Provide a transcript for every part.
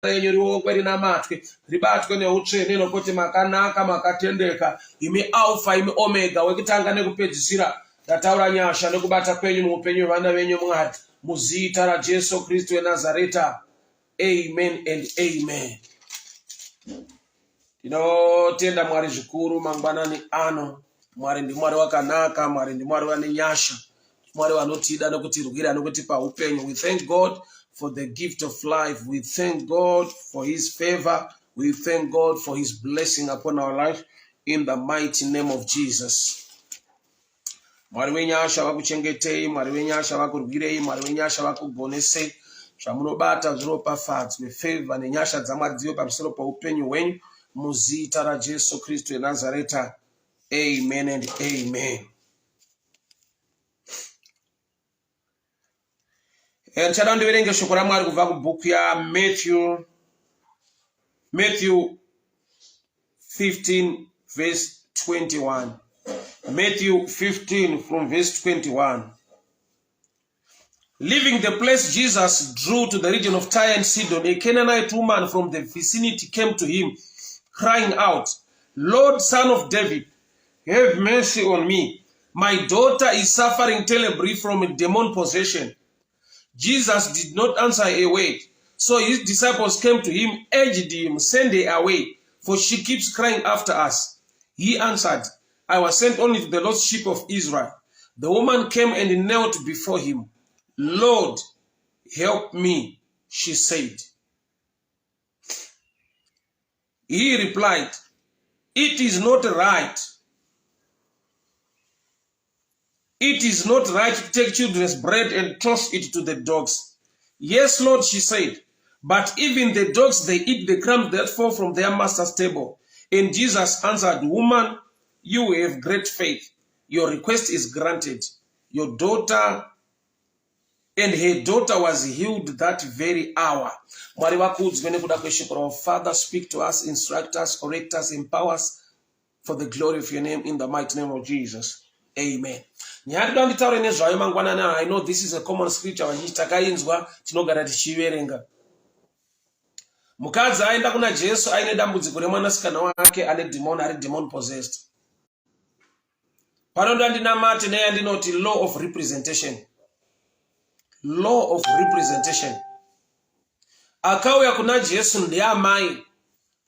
Renyu riokwe rinamatwe ribatwe neutsvene nokuti makanaka makatendeka imi Alfa imi Omega wekutanga nekupedzisira. Ndataura nyasha nekubata kwenyu muupenyu hwevana venyu Mwari, muzita raJesu Kristu weNazareta, amen and amen. Tinotenda Mwari zvikuru mangwanani ano. Mwari ndiMwari wakanaka, Mwari ndiMwari vane nyasha, Mwari vanotida nekutirwira nekutipa upenyu. We thank God for the gift of life. We thank God for his favor. We thank God for his blessing upon our life in the mighty name of Jesus. Mwari wenyasha vakuchengetei, Mwari wenyasha vakurwirei, Mwari wenyasha vakugonesei. Zvamunobata zviropafadzwe, favor nenyasha dzaMwari dzive pamusoro poupenyu hwenyu muzita raJesu Kristu weNazareta. Amen and amen. Ndichada ndiverenge shoko raMwari kubva kubhuku yaMatthew, Matthew 15 verse 21. Matthew 15 from verse 21. Leaving the place, Jesus drew to the region of Tyre and Sidon. A Canaanite woman from the vicinity came to him, crying out, Lord, Son of David, have mercy on me. My daughter is suffering terribly from a demon possession. Jesus did not answer a word. So his disciples came to him, urged him, Send her away, for she keeps crying after us. He answered, I was sent only to the lost sheep of Israel. The woman came and knelt before him. Lord, help me, she said. He replied, It is not right. It is not right to take children's bread and toss it to the dogs. Yes, Lord, she said, but even the dogs, they eat the crumbs that fall from their master's table. And Jesus answered, Woman, you have great faith. Your request is granted. Your daughter and her daughter was healed that very hour. Mwari vakudzwe nekuda kweshoko ravo. Father, speak to us, instruct us, correct us, empower us for the glory of your name in the mighty name of Jesus. Amen. Nyaya ndinoda nditaure nezvayo mangwanani. I know this is a common scripture, vazhinji takainzwa, tinogara tichiverenga. Mukadzi aenda kuna Jesu aine dambudziko remwanasikana wake ane demon, ari demon possessed. Panoda ndinamate neyandinoti law of representation. Law of representation. Akauya kuna Jesu ndeamai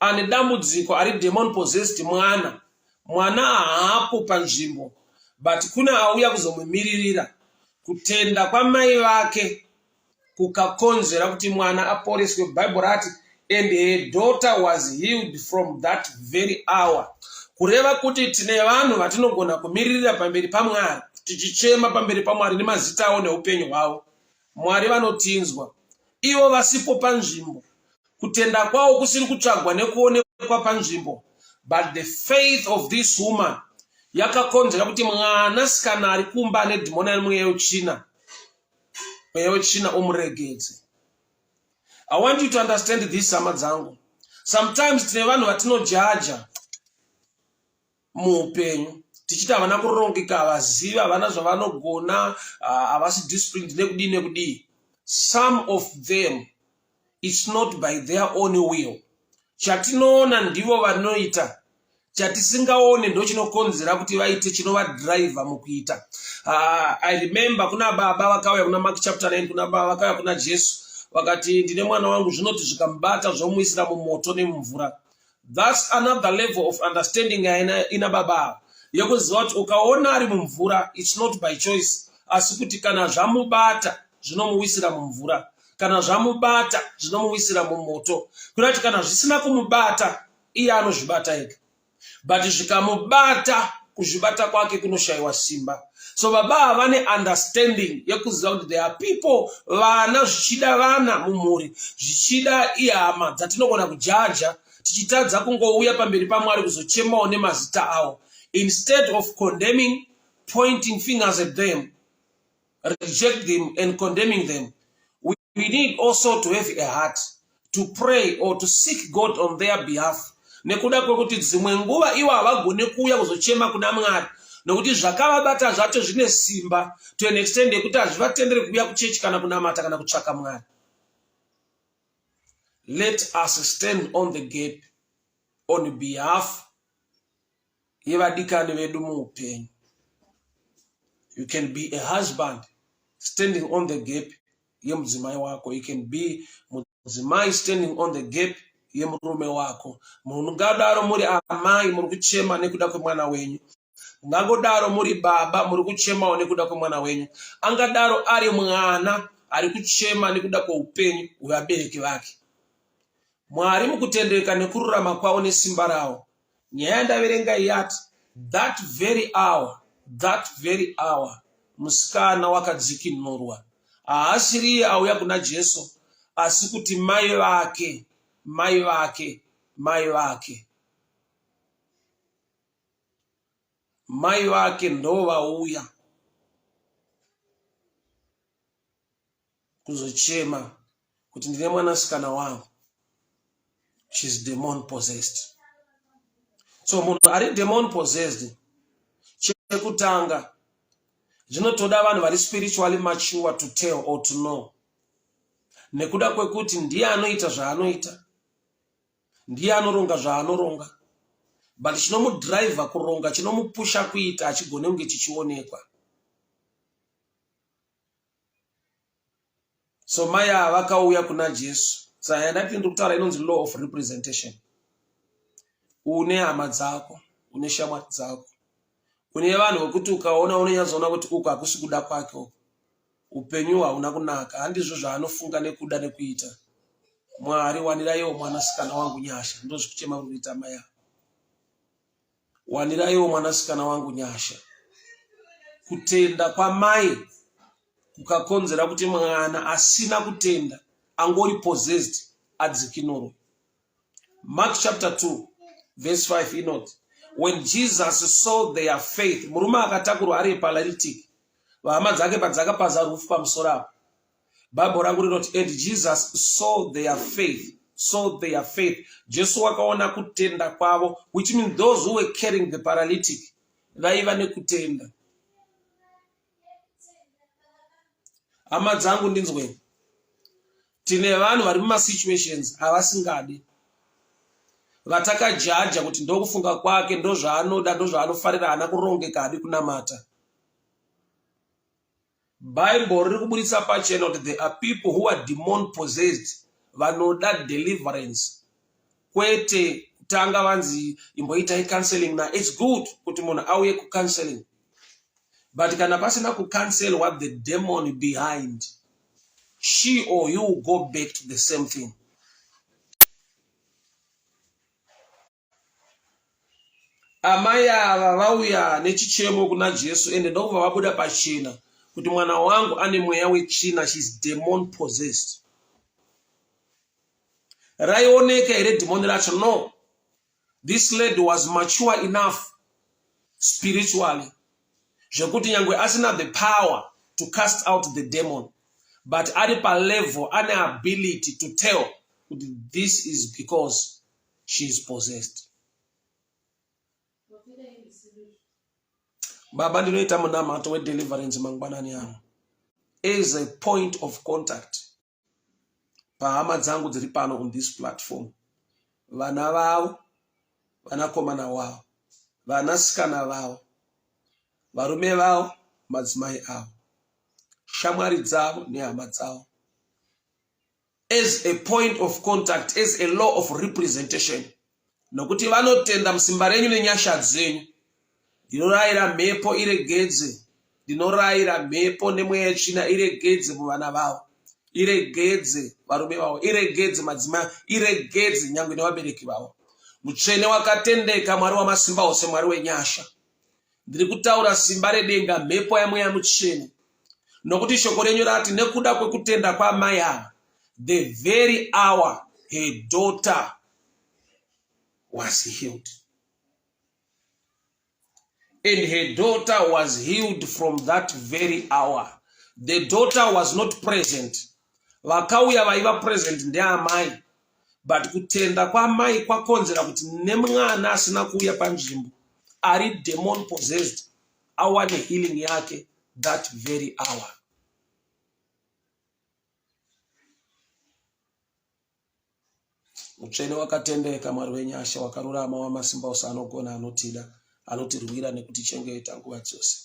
ane dambudziko ari demon possessed mwana. Mwana haapo panzvimbo, but kune auya kuzomumiririra. Kutenda kwamai vake kukakonzera kuti mwana aporeswe. Bible rati, and her daughter was healed from that very hour. Kureva kuti tine vanhu vatinogona kumiririra pamberi paMwari, tichichema pamberi paMwari nemazita avo neupenyu hwavo. Mwari vanotinzwa ivo vasipo panzvimbo, kutenda kwavo kusiri kutsvagwa nekuonekwa panzvimbo, but the faith of this woman yakakonzera kuti mwanasikana ari kumba ane dhimoni, ari mweya wetsvina, mweya wetsvina umuregedze. I want you to understand this, hama dzangu. Sometimes tine vanhu vatinojaja muupenyu tichiti havana kurongeka, havazivi, havana zvavanogona, havasi disciplined, nekudii nekudii. Some of them, it's not by their own will. Chatinoona ndivo vanoita, chatisingaone ndo chinokonzera kuti vaite, chinovadhiraivha mukuita. I remember kuna baba vakauya kuna Mark chapter 9, kuna baba vakauya kuna Jesu vakati, ndine mwana wangu, zvinoti zvikamubata zvomuisira mumoto nemumvura. That's another level of understanding ina baba ava, yekuziva kuti ukaona ari mumvura, it's not by choice, asi kuti kana zvamubata zvinomuwisira mumvura, kana zvamubata zvinomuwisira mumoto. Kuda kuti kana zvisina kumubata, iye anozvibata ega, but zvikamubata, kuzvibata kwake kunoshayiwa simba. So baba ava vane understanding yekuziva kuti there are people, vana, zvichida vana mumhuri, zvichida ihama dzatinogona kujaja tichitadza kungouya pamberi paMwari kuzochemawo nemazita avo. Instead of condemning, pointing fingers at them, reject them and condemning them, we need also to have a heart to pray or to seek God on their behalf, nekuda kwekuti dzimwe nguva ivo havagone kuuya kuzochema kuna Mwari nokuti zvakavabata zvacho zvine simba to an extent yekuti hazvivatenderi kuuya kuchechi kana kunamata kana kutsvaka Mwari. Let us stand on the gap on behalf yevadikani vedu muupenyu. You can be a husband standing on the gap yemudzimai wako. You can be mudzimai standing on the gap yemurume wako. Mungadaro muri amai muri kuchema nekuda kwemwana wenyu. Mungangodaro muri baba muri kuchemawo nekuda kwemwana wenyu. Angadaro ari mwana ari kuchema nekuda kweupenyu hwevabereki vake. Mwari mukutendeka nekururama kwavo nesimba ravo. Nyaya yandaverenga yati that very hour, that very hour musikana wakadzikinurwa. Haasiriye auya kuna Jesu asi kuti mai vake, mai vake, mai vake. Mai vake ndovauya kuzochema kuti ndine mwanasikana wangu shes demon possessed. So munhu ari demon possessed, chekutanga zvinotoda vanhu vari spiritually mature to tell or to know, nekuda kwekuti ndiye anoita zvaanoita, ndiye anoronga zvaanoronga, but chinomudriver kuronga, chinomupusha kuita hachigone kunge chichionekwa. So mai ava vakauya kuna Jesu. Saka yandati ndiri kutaura inonzi law of representation. Une hama dzako, une shamwari dzako, une vanhu vekuti ukaona unonyatsoona kuti uku hakusi kuda kwake uku, upenyu hauna kunaka, handizvo zvaanofunga nekuda nekuita. Mwari waniraiwo mwanasikana wangu nyasha, ndozvikuchema kuri kuita mai ava. Waniraiwo mwanasikana wangu nyasha. Kutenda kwamai kukakonzera kuti mwana asina kutenda angori possessed adzikinurwe. Mark chapter 2 verse 5 inoti when Jesus saw their faith, murume akatakurwa ari paralytic, vahama dzake padzakapaza rufu pamusoro apo, Bible rangu rinoti and Jesus saw their faith, saw their faith. Jesu wakaona kutenda kwavo, which means those who were carrying the paralytic vaiva nekutenda. Hama dzangu ndinzweni, tine vanhu vari mumasituations avasingadi, vatakajaja kuti ndokufunga kwake, ndozvaanoda, ndozvaanofarira, haana kurongeka, haadi kunamata. Bible riri kuburitsa pachena kuti there are people who are demon possessed vanoda deliverance, kwete kutanga vanzi imboitai counseling. Na it's good kuti munhu auye kucounseling, but kana pasina kucounsel what the demon behind, she or you go back to the same thing. Amai ava vauya nechichemo kuna Jesu ende ndokubva vabuda pachena kuti mwana wangu ane mweya wetsvina, she's demon possessed. Raioneka here dhimoni racho? No. This lady was mature enough spiritually zvekuti nyangwe asina the power to cast out the demon, but ari palevel ane ability to tell kuti this is because she is possessed. Baba, ndinoita munamato wedeliverance mangwanani ano as a point of contact pahama dzangu dziri pano on this platform, vana vavo, vanakomana wavo, vanasikana vavo, varume vavo, madzimai avo, shamwari dzavo nehama dzavo, as a point of contact, as a law of representation, nokuti vanotenda musimba renyu nenyasha dzenyu. Ndinorayira mhepo iregedze, ndinorayira mhepo nemweya yetsvina iregedze muvana vavo, iregedze varume vavo, iregedze madzimai, iregedze nyangwe nevabereki vavo. Mutsvene wakatendeka, Mwari wamasimba ose, Mwari wenyasha, ndiri kutaura simba redenga, mhepo yamweya mutsvene, nokuti shoko renyu rati nekuda kwekutenda kwamai ava, the very hour her daughter was healed, and her daughter was healed from that very hour. The daughter was not present. Vakauya vaiva present ndeamai, but kutenda kwamai kwakonzera kuti nemwana asina kuuya panzvimbo ari demon possessed awane healing yake that very hour. Mutsvene wakatendeka, Mwari wenyasha, wakarurama, wamasimba ose, anogona, anotida, anotirwira nekutichengeta nguva dzose.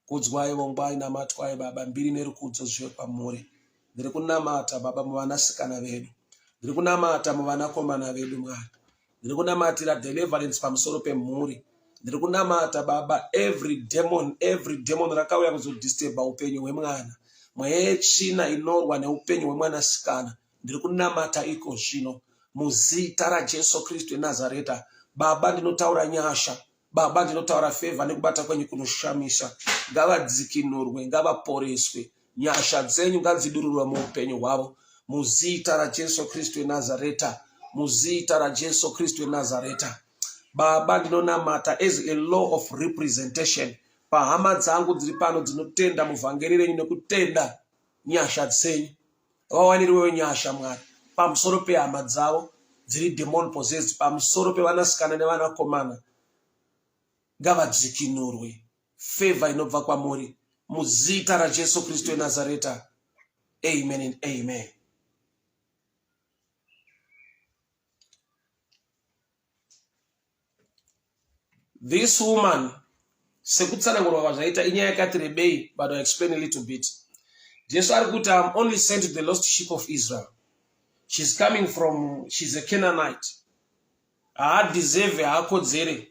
Kudzwai, vongwai, namatwai, Baba, mbiri nerukudzo zvive kwamuri. Ndiri kunamata, Baba, muvanasikana vedu. Ndiri kunamata muvanakomana vedu, Mwari. Ndiri kunamatira deliverance pamusoro pemhuri. Ndiri kunamata, Baba, every demon, every demon rakauya kuzodisturba upenyu hwemwana. Mweya yetsvina inorwa neupenyu hwemwanasikana. Ndiri kunamata iko zvino muzita raJesu Kristu weNazareta. Baba, ndinotaura nyasha. Baba, ndinotaura favor nekubata kwenyu kunoshamisa. Ngavadzikinurwe, ngavaporeswe. Nyasha dzenyu ngadzidururwe muupenyu hwavo muzita raJesu Kristu weNazareta. Muzita raJesu Kristu weNazareta. Baba, ndinonamata as a law of representation pahama dzangu dziri pano dzinotenda muvhangeri renyu nekutenda nyasha dzenyu. Vawanirwewo nyasha Mwari pamusoro pehama dzavo dziri demon possessed, pamusoro pevanasikana nevanakomana ngavadzikinurwe. Favor inobva kwamuri muzita raJesu Kristu weNazareta. Amen and amen. This woman sekutsanangurwa kwazvaita inyaya yakati rebei but I explain a little bit. Jesu ari kuti I'm only sent to the lost sheep of Israel. She's coming from, she's a Canaanite. Haadeserve, haakodzere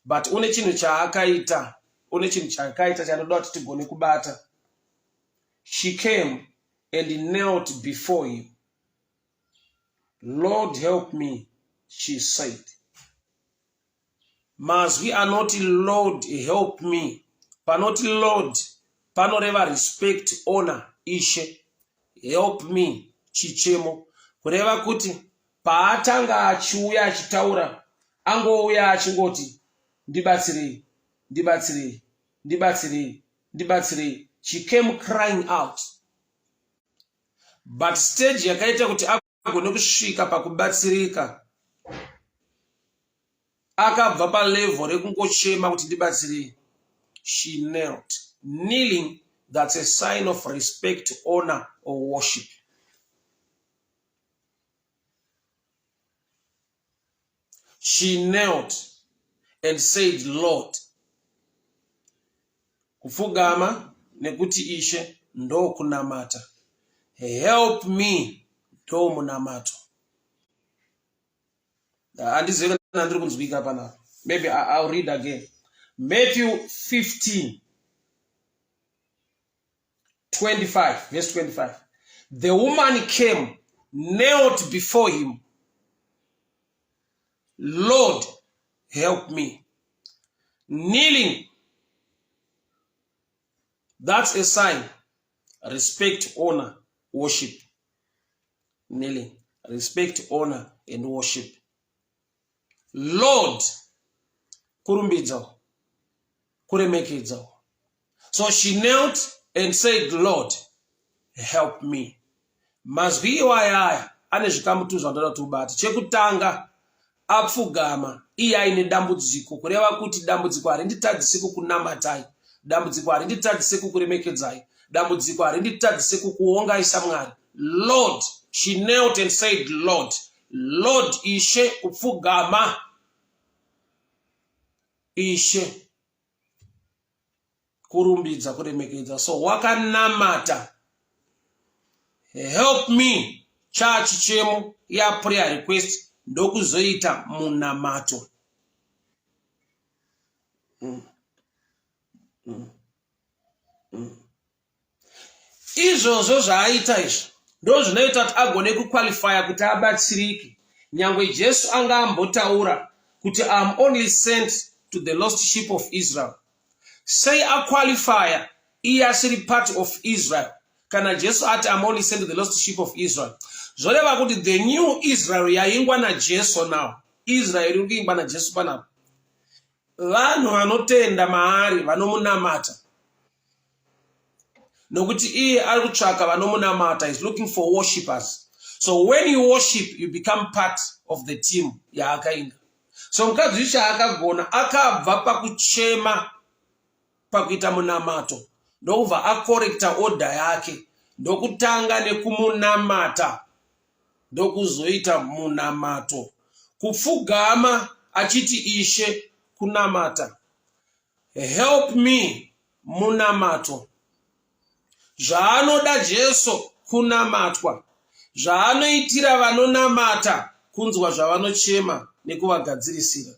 but une chinhu chaakaita, une chinhu chaakaita chanoda kuti tigone kubata. She came and knelt before him. Lord help me, she said. Mazwi anoti Lord help me. Panoti Lord panoreva respect, honor, ishe. Help me, chichemo. Kureva kuti paatanga achiuya achitaura angouya achingoti ndibatsirei, ndibatsirei, ndibatsirei, ndibatsirei. She came crying out. But stage yakaita kuti agone kusvika pakubatsirika akabva palevel rekungochema kuti ndibatsirei. She knelt. Kneeling, that's a sign of respect, honor or worship. She knelt and said, Lord. Kupfugama nekuti Ishe ndokunamata. Help me ndomunamato. Handizive kana ndiri kunzwika panapa. Maybe I'll read again. Matthew 15 25 verse 25. The woman came, knelt before him. Lord, help me. Kneeling, that's a sign. Respect, honor, worship. Kneeling, respect, honor, and worship. Lord, kurumbidza, kuremekedza. So she knelt and said, Lord, help me. Mazwi iwaya aya ane zvikamu tu zvandoda kuti ubate. Chekutanga, apfugama iye aine dambudziko, kureva kuti dambudziko harinditadzise kukunamatai, dambudziko harinditadzise kukuremekedzai, dambudziko harinditadzise kukuongai saMwari. Lord, she knelt and said, Lord, Lord, Ishe, kupfugama Ishe kurumbidza kuremekedza so wakanamata help me chaa chichemo ya prayer request ndokuzoita munamato mm. Mm. Mm. Izvozvo zvaaita izvi ndozvinoita kuti agone kuqualifya kuti abatsirike. Nyangwe Jesu anga ambotaura kuti I'm only sent to the lost sheep of Israel. Sei aqualifya iye asiri part of Israel? Kana Jesu ati I'm only sent to the lost sheep of Israel, zvoreva kuti the new Israel yaingwa naJesu now. Israel iri kuingwa naJesu panapa. Vanhu vanotenda maari vanomunamata nokuti iye ari kutsvaka vanomunamata, is looking for worshippers. So when you worship you become part of the team yaakainga. So mukadzi uyu chaakagona, akabva pakuchema pakuita munamato ndokubva akorekta order yake ndokutanga nekumunamata. ndokuzoita munamato. Kupfugama achiti Ishe kunamata. Help me munamato. Zvaanoda Jesu kunamatwa. Zvaanoitira vanonamata kunzwa zvavanochema nekuvagadzirisira.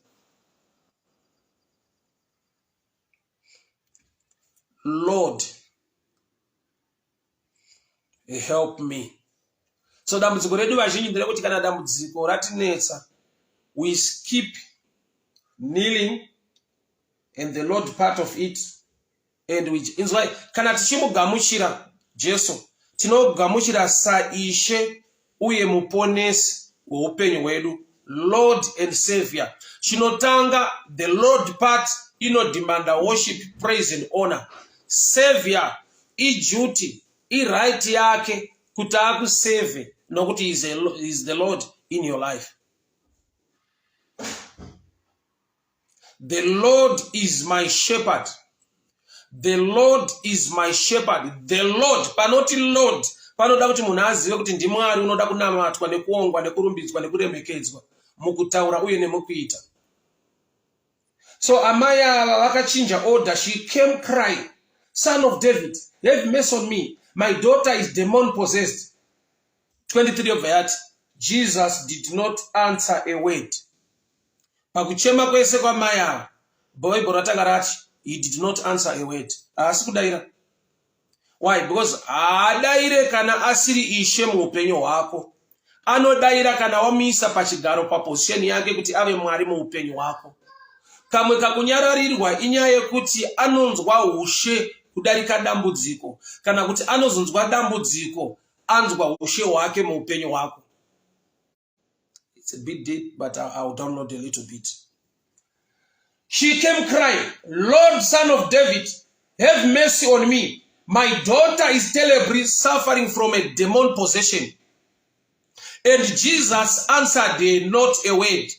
Lord help me. So dambudziko redu vazhinji nderekuti kana dambudziko ratinetsa we skip kneeling and the Lord part of it and we inzwai kana tichimugamuchira Jesu tinogamuchira saIshe uye muponesi weupenyu hwedu Lord and Savior. Chinotanga the Lord part inodemanda worship, praise and honor. Savior iduty, iright yake kuti akusave nokuti is, is the Lord in your life. The Lord is my shepherd. The Lord is my shepherd. The Lord, panoti Lord, panoda kuti munhu azive kuti ndiMwari unoda kunamatwa nekuongwa nekurumbidzwa nekuremekedzwa mukutaura uye nemukuita. So amai ava vakachinja order. She came crying, Son of David, have mercy on me. My daughter is demon possessed. 23 yobva yati, Jesus did not answer a word. Pakuchema kwese kwamai ava, Bible ratanga rati he did not answer a word. Haasi kudaira. Why? Because haadaire kana asiri ishe muupenyu hwako. Anodaira kana wamuisa pachigaro paposition yake kuti ave Mwari muupenyu hwako. Kamwe kakunyararirwa inyaya yekuti anonzwa ushe kudarika dambudziko kana kuti anozonzwa dambudziko anzwa ushe hwake muupenyu hwako. It's a bit deep, but I'll download a little bit. She came crying, Lord, son of David, have mercy on me. My daughter is terribly suffering from a demon possession. And Jesus answered her not a word.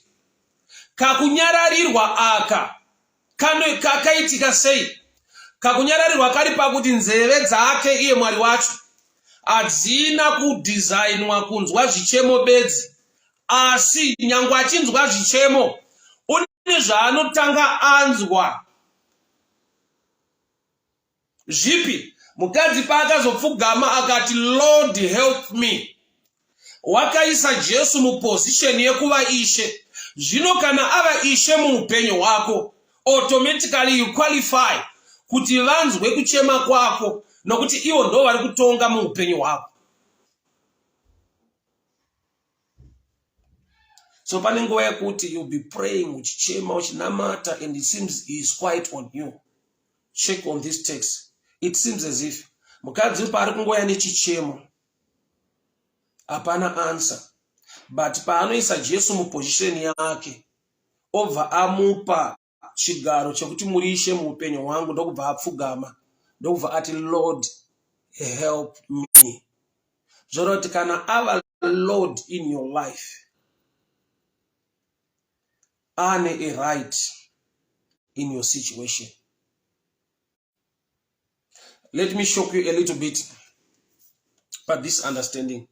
Kakunyararirwa aka Kano kakaitika sei? Kakunyararirwa kari pakuti nzeve dzake iye Mwari wacho hadzina kudhizainwa kunzwa zvichemo bedzi, asi nyangwe achinzwa zvichemo une zvaanotanga anzwa. Zvipi? Mukadzi paakazopfugama akati Lord help me, wakaisa Jesu muposition yekuva ishe. Zvino kana ava ishe muupenyu hwako, automatically you qualify kuti vanzwe kuchema kwako nokuti ivo ndo vari kutonga muupenyu hwako. So pane nguva yekuti you'll be praying uchichema uchinamata and it seems he is quiet on you. Check on this text. It seems as if mukadzi paari kungoya nechichemo hapana answer, but paanoisa Jesu muposition yake obva amupa chigaro chekuti muri ishe muupenyu hwangu, ndokubva apfugama ndokubva ati Lord help me. Zvoreva kuti kana ava Lord in your life ane a right in your situation. Let me shock you a little bit but this understanding.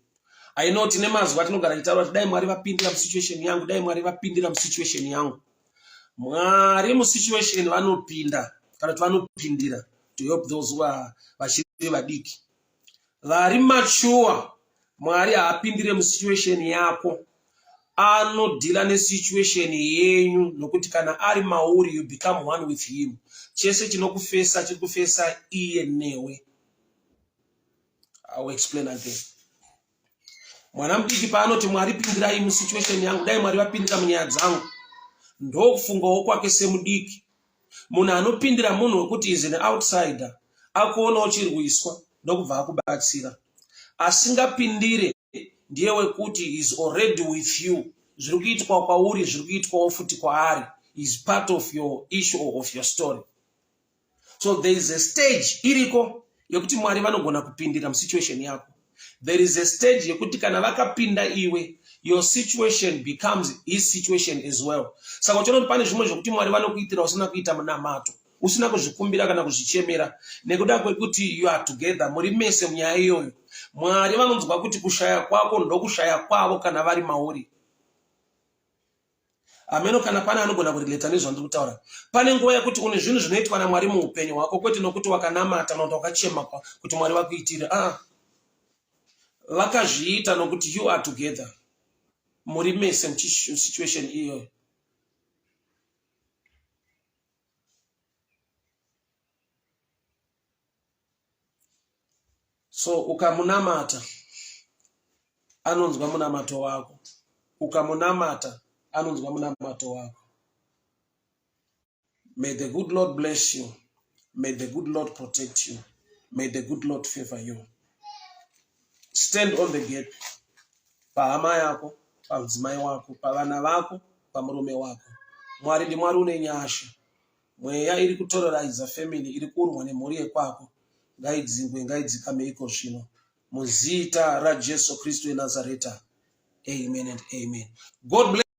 I know tine mazwi atinogara tichitaura kuti dai Mwari vapindira musituation yangu, dai Mwari vapindira musituation yangu. Mwari musituation vanopinda kana kuti vanopindira to help those who are vachiri vadiki. Vari mature Mwari haapindire musituation yako, anodhila nesituation yenyu nokuti kana ari mauri you become one with him. Chese chinokufesa chiri kufesa iye newe. I will explain again. Mwana mudiki paanoti Mwari pindirai musituation yangu, dai Mwari vapindira munyaya dzangu, ndokufungawo kwake semudiki. Munhu anopindira munhu wekuti is an outsider, akuona uchirwiswa ndokubva akubatsira. Asingapindire ndiye wekuti is already with you, zviri kuitwa kwauri zviri kuitwawo futi kwaari, is part of your issue or of your story. So there is a stage iriko yekuti Mwari vanogona kupindira musituation yako. There is a stage yekuti kana vakapinda iwe, your situation becomes his situation as well. Saka uchiona kuti pane zvimwe zvekuti Mwari vanokuitira usina kuita munamato, usina kuzvikumbira kana kuzvichemera, nekuda kwekuti you are together, muri mese munyaya iyoyo. Mwari vanonzwa kuti kushaya kwako ndokushaya kwavo kana vari mauri. Hameno kana pane anogona kurelata nezvandiri kutaura. Pane nguva yekuti une zvinhu zvinoitwa naMwari muupenyu hwako kwete nokuti wakanamata kana kuti wakachema kuti Mwari vakuitire. Ah. Vakazviita nokuti you are together. Muri mese musituation iyoyo. So ukamunamata anonzwa munamato wako. Ukamunamata anonzwa munamato wako. May the good Lord bless you. May the good Lord protect you. May the good Lord favor you. Stand on the gap. Pahama yako, pamudzimai wako, pavana vako, pamurume wako. Mwari ndiMwari une nyasha. Mweya iri kutoreraidza family iri kurwa nemhuri yekwako ngaidzingwe ngaidzikame iko zvino muzita raJesu Kristu weNazareta. Amen and amen. God bless.